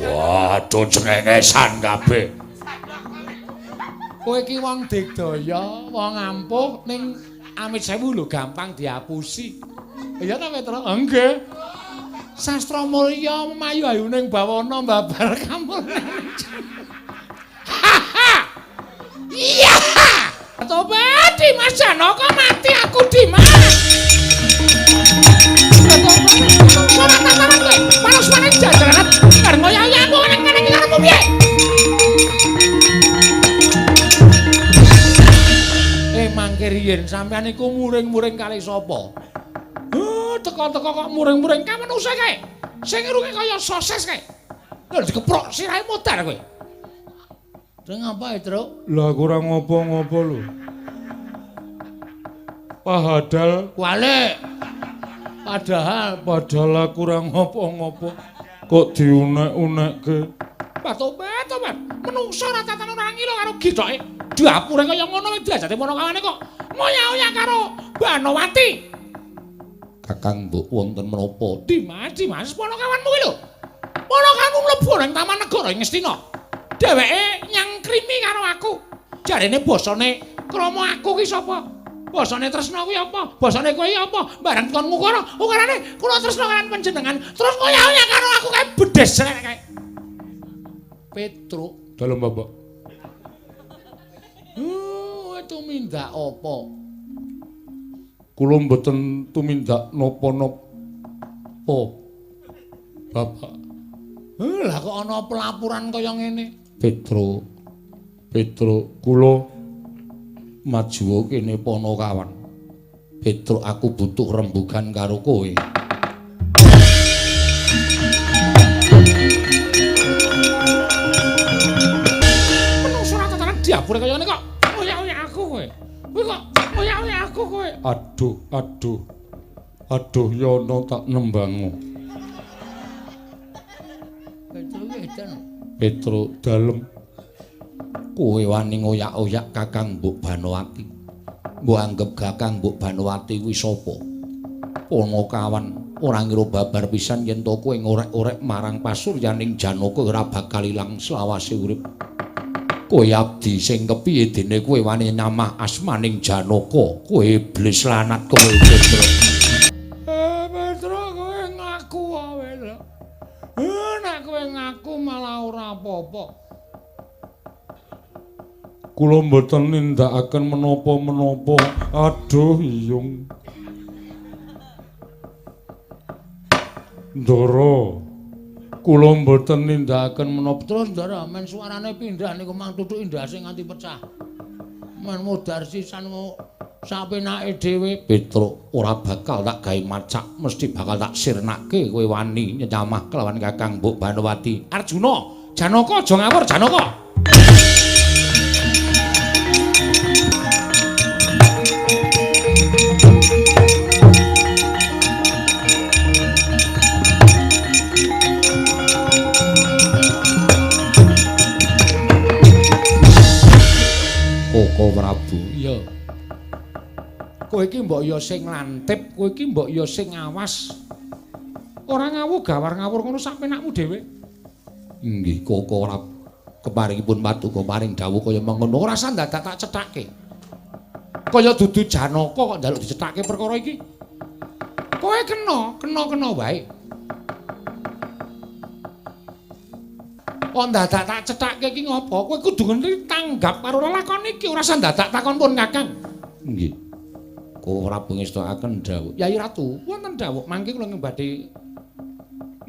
Waduh, cengengesan kabeh. Kowe iki wong digdaya, wong ampuh ning amit sewu lho gampang diapusi. Iya ta, Petro? Nggih. Sastra mulya mayu ayuning bawana babar kamulyan. Iya. Tobat Dimas Janaka mati aku Dimas. Ora tataran kowe. Panas-panas jajaran arep ngoyak aku nang kene iki karepmu piye? Mangke riyen sampean iku muring-muring kali sapa? Teko-teko kok muring-muring kae menungsa kae. Sing irunge kaya sosis kae. Lho dikeprok sirahe modar kowe. Terus ngapa, Truk? Lah aku ora ngopo-ngopo lho. Padahal kualik. Padahal padahal aku ora ngopo-ngopo kok diunek-unekke. Tobat, tobat. Menungsa ora tatan ora ngilo karo githoke. Dapure kaya ngono wis diajate ponokawane kok moya-oya karo Banowati. Kakang mbok wonten menapa? Dimas, Dimas, ponokawanmu kuwi lho. Ponokawanmu mlebu nang Taman Negara ing Ngastina. Dheweke nyangkrimi karo aku. Jarene basane krama aku ki sapa? Basane tresna kuwi apa? Basane kowe apa? Bareng kon ngukara, ukarane kula tresna kalian panjenengan. Terus ngoya-oya karo aku kae bedes kae. Petruk, dalem Bapak. Tumindak apa? Kula mboten tumindak napa-napa, Bapak. Lah kok ana pelaporan kaya ngene? Petruk, Petruk, kula maju kene ponokawan. Petruk, aku butuh rembugan karo kowe. Menungso ora tataran diapure kaya ngene kok. Oyak-oyak aku kowe. Kowe kok oyak-oyak aku kowe. Aduh, aduh. Aduh yono tak nembangu. Petruk edan. Petruk dalem. Kowe wani ngoyak-oyak Kakang Mbok Banowati. Mbok anggep Kakang Mbok Banowati kuwi sapa? Ponokawan ora ngira babar pisan yen to kowe ngorek-orek marang pasuryaning Janaka ora bakal ilang selawase urip. Kowe abdi sing kepiye dene kowe wani nyamah asmaning Janaka? Kowe iblis lanat kowe, Petruk. Petruk, kowe ngaku wae lho. Nek kowe ngaku malah ora apa-apa. Kula mboten nindakaken menapa-menapa. Aduh, iyung. Ndara, kula mboten nindakaken menapa. Terus Ndara, men suarane pindah niku mang tutuki ndase nganti pecah. Men modar sisan sapenake dhewe. Petruk, ora bakal tak gawe macak, mesti bakal tak sirnake kowe wani nyamah kelawan Kakang Mbok Banowati. Arjuna, Janaka aja ngawur, Janaka. Koko Prabu. Iya. Kowe iki mbok ya sing lantip, kowe iki mbok ya sing awas. Ora ngawu gawar ngawur ngono sak penakmu dhewe. Inggih, Koko Prabu. Keparingipun paduka paring dawuh kaya mengono ora usah dadak tak cethake. Kaya dudu Janaka kok njaluk dicethake perkara iki. Kowe kena, kena-kena wae. Kok dadak tak cethake iki ngopo? Kowe kudu ngerti tanggap karo lelakon iki, ora usah dadak takon pun Kakang. Nggih. Koko Prabu ngestokaken dawuh. Yai Ratu, wonten dawuh mangke kula badhe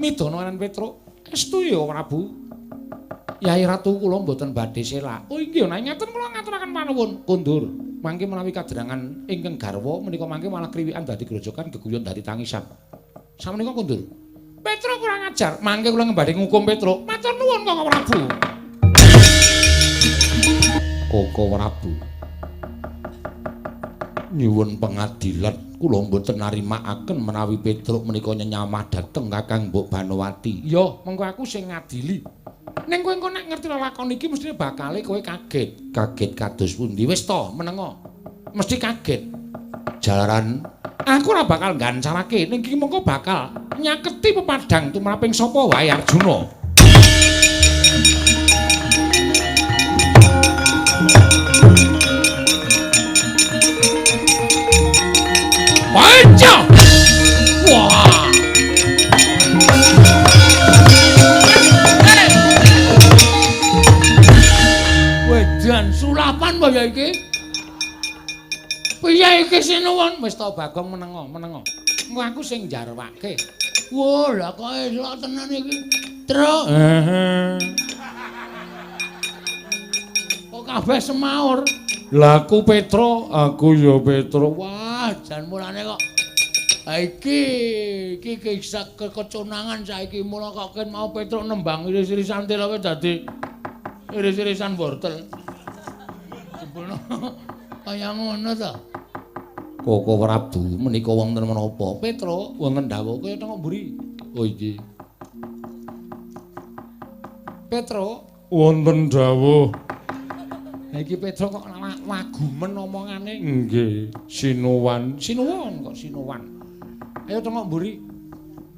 midana lan Petruk. Estu ya Prabu. Yai Ratu kula mboten badhe selak. Oh inggih, nek ngaten kula ngaturaken panuwun. Kondur. Mangke menawi kadrangan ingkang garwa menika mangke malah kriwikan dadi grojogan geguyon dadi tangisan. Samenika kondur. Petruk kurang ajar, mangke kula badhe ngukum Petruk. Matur nuwun Koko Prabu. Koko Prabu. Nyuwun pengadilan, kula mboten narimakaken menawi Petruk menika nyenyamah dhateng Kakang Mbok Banowati. Ya, mengko aku sing ngadili. Ning kowe engko nek ngerti lelakon iki mestine bakale kowe kaget. Kaget kados pundi? Wis to, menengo. Mesti kaget. Jalaran Aku ora bakal nggancarake ning iki mengko bakal nyaketi pepadang tumraping sapa wae Arjuna. Panca. Wah. Wedan sulapan apa ya iki? Piye iki sinuwun? Wis to Bagong menengo, menengo. Engko aku sing njarwake. Wah, lah kok elok tenan iki. Truk. Heeh. Kok kabeh semaur? Lah aku Petro, aku ya Petro. Wah, jan mulane kok ha iki iki kisah keconangan saiki mula kok ken mau Petro nembang iris-irisan teloke dadi iris-irisan wortel. Jebulno kaya ngono to. Koko Prabu menika wonten menapa? Petro wonten dawuh kaya tengok mburi. Oh iki. Petro wonten dawuh. Ha iki Petro kok wagumen omongane. Nggih, sinuwan. Sinuwun kok sinuwan. Ayo tengok mburi.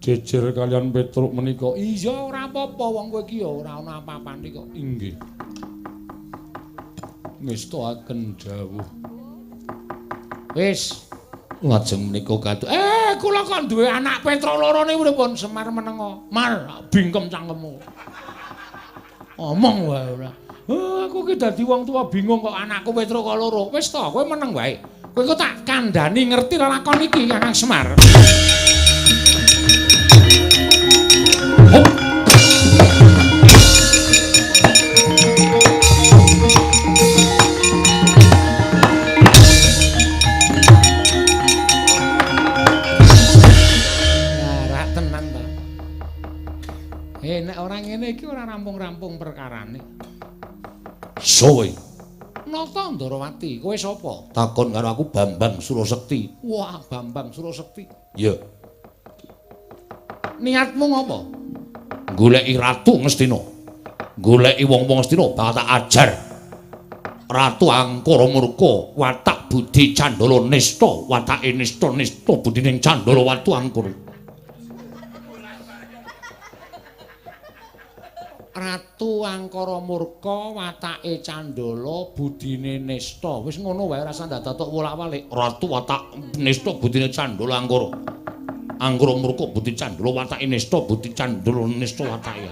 Jejer kalian Petruk menika. Iya ora apa-apa wong kowe iki ya ora ana apa-apane kok. Inggih. Ngestakaken dawuh. Wis, lajeng menika kados. Kula kok duwe anak Petro loro niku pripun? Semar menengo. Mar, bingkem cangkemmu. Omong wae ora. Aku ki dadi wong tua bingung kok anakku Petro kok loro. Wis to, kowe meneng wae. Kowe kok tak kandhani ngerti lelakon iki Kakang Semar. Hop. Nek ora ngene iki ora rampung-rampung perkarane. Sowe. Nata Ndarawati, kowe sapa? Takon karo aku Bambang Surasekti. Wah, Bambang Surasekti. Ya. Niatmu ngopo? Goleki Ratu Ngastina. Goleki wong-wong Ngastina bakal tak ajar. Ratu Angkara Murka, watak budi Candala Nista, watake Nista Nista budining Candala Watu Angkara. Ratu Angkara Murka watake Candala budine Nista. Wis ngono wae ora usah ndadak wolak-walik. Ratu watak Nista budine Candala Angkara. Angkara Murka budi Candala watake Nista budi Candala Nista watake.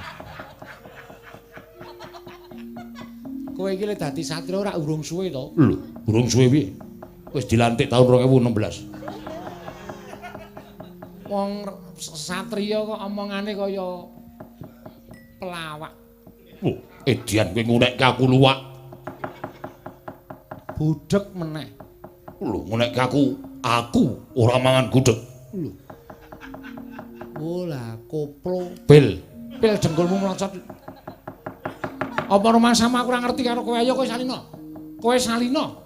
Kowe iki le dadi satria ora urung suwe to? Lho, urung suwe piye? Wis dilantik taun 2016. Wong satriya kok omongane kaya pelawak. Oh, edian kowe ngunekke aku luwak. Budheg meneh. Lho, ngunekke aku ora mangan gudheg. Lho. Oh lah, koplo. Pil. Pil dengkulmu mlocot. Apa rumangsamu aku ora ngerti karo kowe? Ayo kowe salina. Kowe salina.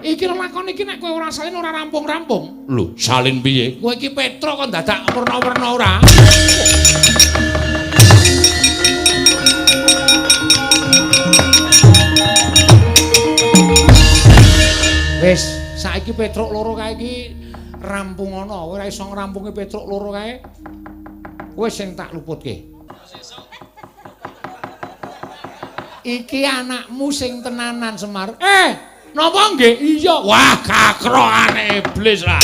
Iki lakon iki nek kowe ora salin ora rampung-rampung. Lho, salin piye? Kowe iki Petro kok dadak werna-werna ora? Wis, saiki Petruk loro kae iki rampung ana. Kowe ora iso ngrampungi Petruk loro kae. Kowe sing tak luputke. Iki anakmu sing tenanan Semar. Napa nggih? Iya. Wah, kakrokane iblis lah.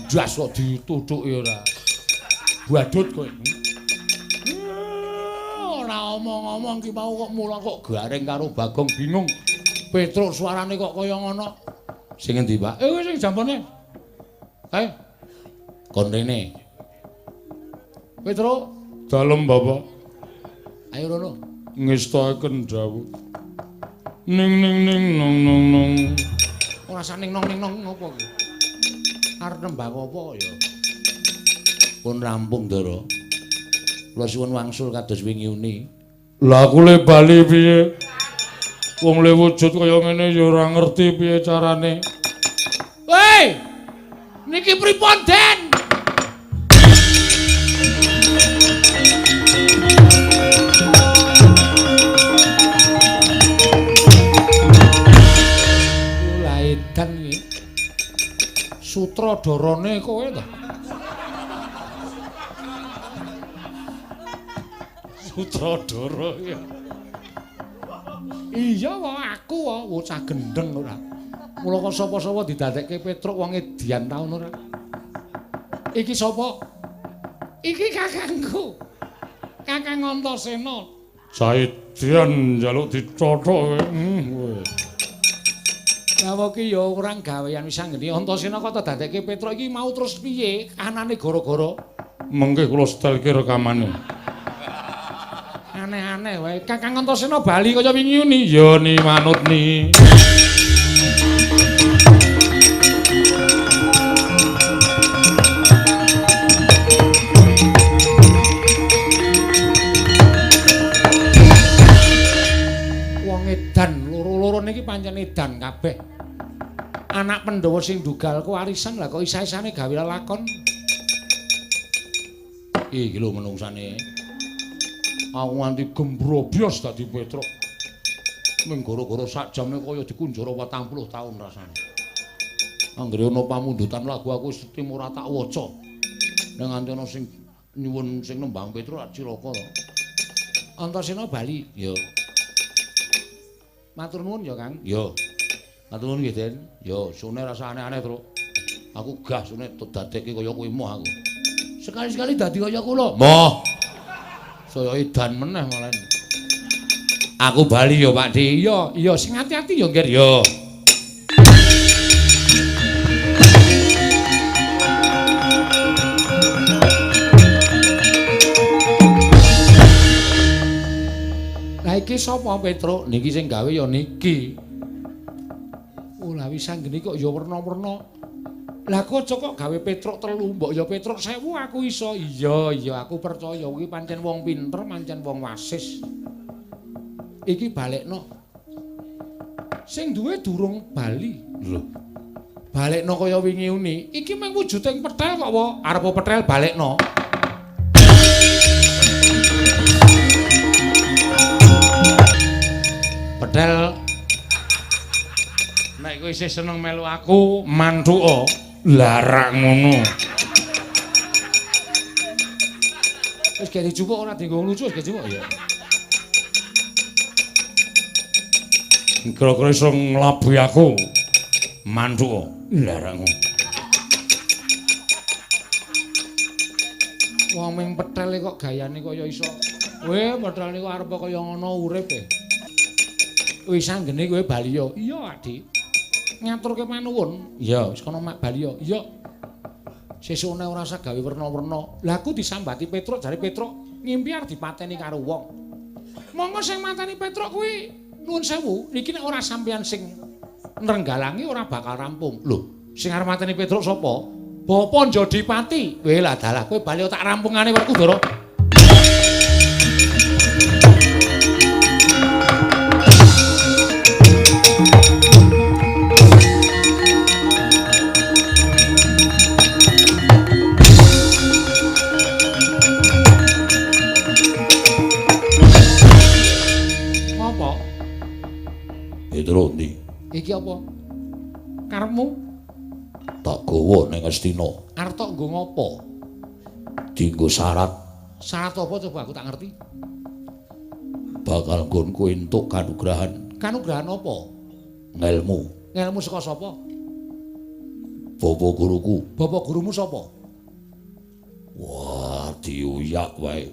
Jas kok dituthuki ora. Badut kowe. Ora omong-omong ki mau kok mula kok garing karo Bagong bingung. Petruk suarane kok kaya ngono. Sing endi, Pak? Sing jampone. Kae. Kon rene. Petruk, dalem Bapak. Ayo rono. Ngestakaken dawuh. Ning ning ning nong nong nong. Ora usah ning nong ning nong ngopo ki? Arep nembang apa ya? Pun rampung, Ndara. Kula suwun wangsul kados wingi uni. Lah aku le bali piye? Wong le wujud kaya ngene ya ora ngerti piye carane. Woi! Niki pripun, Den? Lah edan iki. Sutradarane kowe ta? Sutradara ya. Iya wae aku wae bocah gendeng ora. Mula kok sapa-sapa didadekke Petruk wong edian taun ora. Iki sapa? Iki kakangku. Kakang Antasena. Saedian njaluk dicothok kowe. Kowe. Lah iki ya ora gawean wis anggene Antasena kok dadekke Petruk iki mau terus piye? Anane gara-gara mengke kula setelke rekamane. Aneh-aneh wae. Kakang Antasena bali kaya wingi uni. Ya ni manut ni. Wong edan loro-loro niki pancen edan kabeh. Anak Pandhawa sing ndugal kewarisan lah kok isa-isane gawe lelakon. Iki lho menungsane. Aku nganti gembrobyos dadi Petruk. Ming gara-gara sak jame kaya dikunjara 40 taun rasane. Anggere ana pamundutan lagu aku wis tim ora tak waca. Nek nganti ana sing nyuwun sing nembang Petruk lak cilaka to. Antasena bali. Ya. Matur nuwun ya, Kang. Ya. Matur nuwun nggih, Den. Ya, sune rasa aneh-aneh, Truk. Aku gah sune dadekke kaya kowe moh aku. Sekali-sekali dadi kaya kula. Moh. Saya edan meneh malah. Aku bali ya, Pak Di. Iya, iya sing ati-ati ya, Ngger. Ya. Lah iki sapa Petruk? Niki sing gawe ya niki. Oh, lah wis anggene kok ya werna-werna. Lah kok aja kok gawe Petruk 3, mbok ya Petruk 1000 aku iso. Iya, iya aku percaya kuwi pancen wong pinter, pancen wong wasis. Iki balekno. Sing duwe durung bali. Lho. Balekno kaya wingi uni. Iki mung wujuding petel kok, wa. Arep petel balekno. Petel nek kowe isih seneng melu aku, manthuka. Larak ngono. Wis gak dijupuk ora dienggo lucu, wis gak dijupuk ya. Kira-kira iso nglabuhi aku. Manthuka. Larak ngono. Wong ming petel kok gayane kaya iso. Weh, petel niku arep kaya ngono urip e. Wis anggene kowe bali ya. Iya, Adi. Ngaturke panuwun. Iya, wis kono mak bali ya. Iya. Sesukne ora usah gawe werna-werna. Lah aku disambati Petruk, jare Petruk ngimpi arep dipateni karo wong. Monggo sing mateni Petruk kuwi nuwun sewu, niki nek ora sampeyan sing nrenggalangi ora bakal rampung. Lho, sing arep mateni Petruk sapa? Bapa Njodipati. Weh lah dalah kowe bali tak rampungane Werkudara. Petro ndi? Iki apa? Karepmu? Tak gawa ning Astina. Arep tok nggo ngopo? Dienggo syarat. Syarat apa coba aku tak ngerti. Bakal nggonku entuk kanugrahan. Kanugrahan apa? Ngelmu. Ngelmu saka sapa? Bapak guruku. Bapak gurumu sapa? Wah, diuyak wae.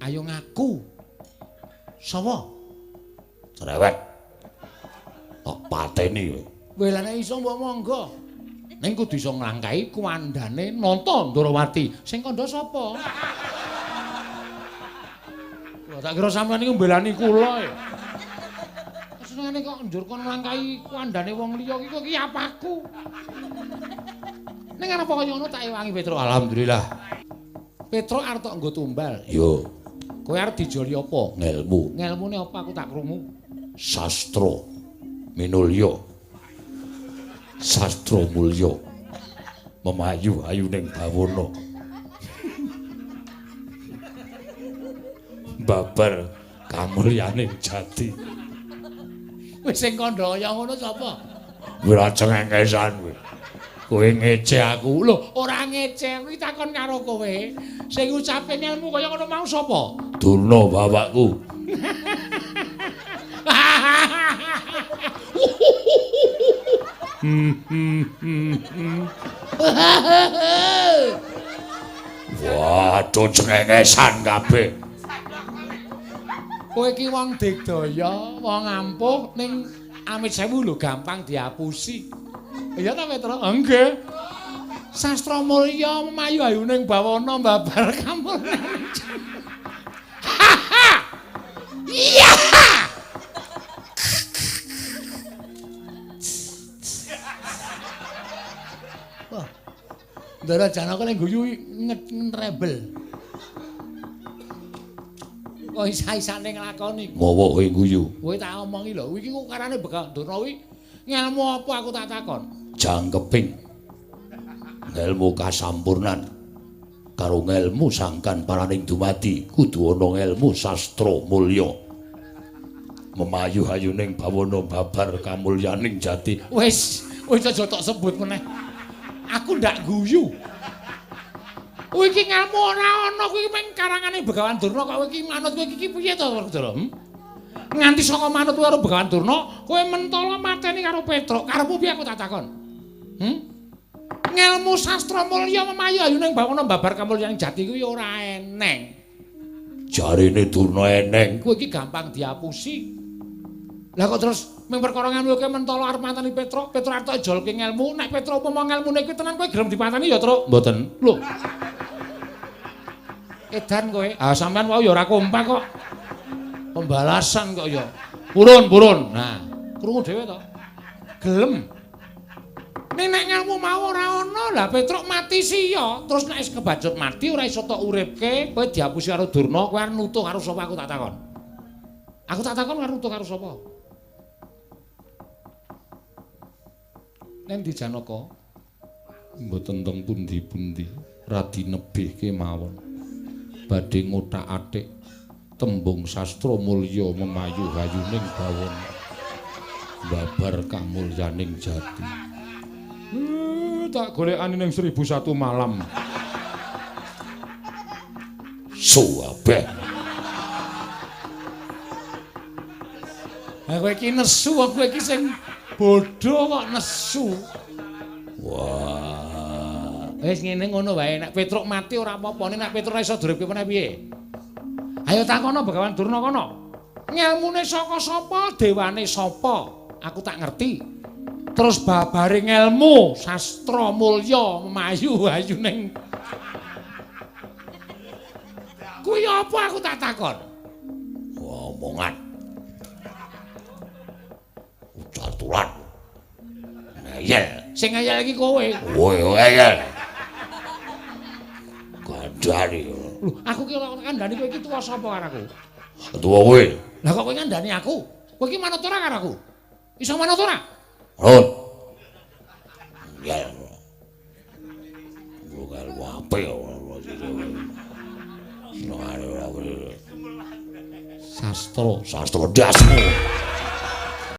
Ayo ngaku. Sapa? Cerewet. Tak pateni kowe. Weh lah nek iso mbok monggo. Ning kudu iso nglangkahi kuwandane Nata Ndrawati. Sing kandha sapa? Wah, tak kira sampeyan niku mbelani kula ya. Senengane kok njur kon nglangkahi kuwandane wong liya iki kok iki apaku. Ning arep kaya ngono tak ewangi Petruk. Alhamdulillah. Petruk arep tok nggo tumbal. Yo. Kowe arep dijoli apa? Ngelmu. Ngelmune apa aku tak krungu? Sastra minulya. Sastra mulya. Memayu ayuning bawana. Babar kamulyaning jati. Wis sing kandha kaya ngono sapa? Ora cengengesan kowe. Kowe ngece aku. Lho, ora ngece, kuwi takon karo kowe. Sing ngucape ngelmu kaya ngono mau sapa? Durna bapakku. Waduh, cengengesan kabeh. Kowe iki wong digdaya, wong ampuh ning amit sewu lho gampang diapusi. Iya ta, Petro? Nggih. Sastra mulya memayu ayuning bawana babar kamulyan. Iya. Wah. Ndara Janaka ning guyu ngrebel. Kok isa-isane nglakoni. Ngowo kowe guyu. Kowe tak omongi lho, iki kok karane Begawan Durna kuwi ngelmu apa aku tak takon? Jangkeping ngelmu kasampurnan karo ngelmu sangkan paraning dumadi kudu ana ngelmu sastra mulya. Memayu ayuning bawana babar kamulyaning jati. Wis, wis aja tok sebut meneh. Aku ndak guyu. Kowe iki ngelmu ora ana, kuwi mung karangane Begawan Durna kok kowe iki manut kowe iki piye to, Werkudara? Nganti saka manut karo Begawan Durna, kowe mentala mateni karo Petruk. Karepmu piye aku tak takon? Ngelmu sastra mulya memayu ayuning bawana babar kamulyaning jati kuwi ora eneng. Jarine Durna eneng. Kowe iki gampang diapusi. Lah kok terus mung perkara ngelmu kowe mentala arep mateni Petruk, Petruk arep ijolke ngelmu, nek Petruk upama ngelmune kuwi tenan kowe gelem dipateni ya, Truk? Mboten. Lho. Edan kowe. Ah sampean wau ya ora kompak kok. Pembalasan kok ya. Purun, purun. Nah, krungu dhewe to. Gelem. Nek nek ngelmu mau ora ana, lah Petruk mati siya. Terus nek wis kebacut mati ora iso tok uripke, kowe diapusi karo Durna, kowe arep nutuh karo sapa aku tak takon. Aku tak takon karo nutuh karo sapa? Nendi Janaka? Mboten teng pundi-pundi, radi nebih kemawon. Badhe ngothak-athik tembung sastra mulya memayu hayuning bawana babar kamulyaning jati. Tak golekane ning 1001 malam. Suwabeh. Ha kowe iki nesu, kowe iki sing bodho kok nesu. Wah. Wis ngene ngono wae, nek Petruk mati ora apa-apa, nek Petruk ora iso duripke meneh piye? Ayo takono Begawan Durna kono. Ngelmune saka sapa, dewane sapa? Aku tak ngerti. Terus babare ngelmu sastra mulya memayu ayuning kuwi apa aku tak takon? Omongan. Ujar-tulan. Ngeyel. Sing ngeyel iki kowe. Kowe ngeyel. Kandhani. Lho, aku ki ora kandhani kowe iki tuwa sapa karo aku? Tuwa kowe. Lah kok kowe ngandhani aku? Kowe iki manut ora karo aku? Iso manut ora? Manut. Ngeyel. Bukan wape Sastra, sastra dasmu.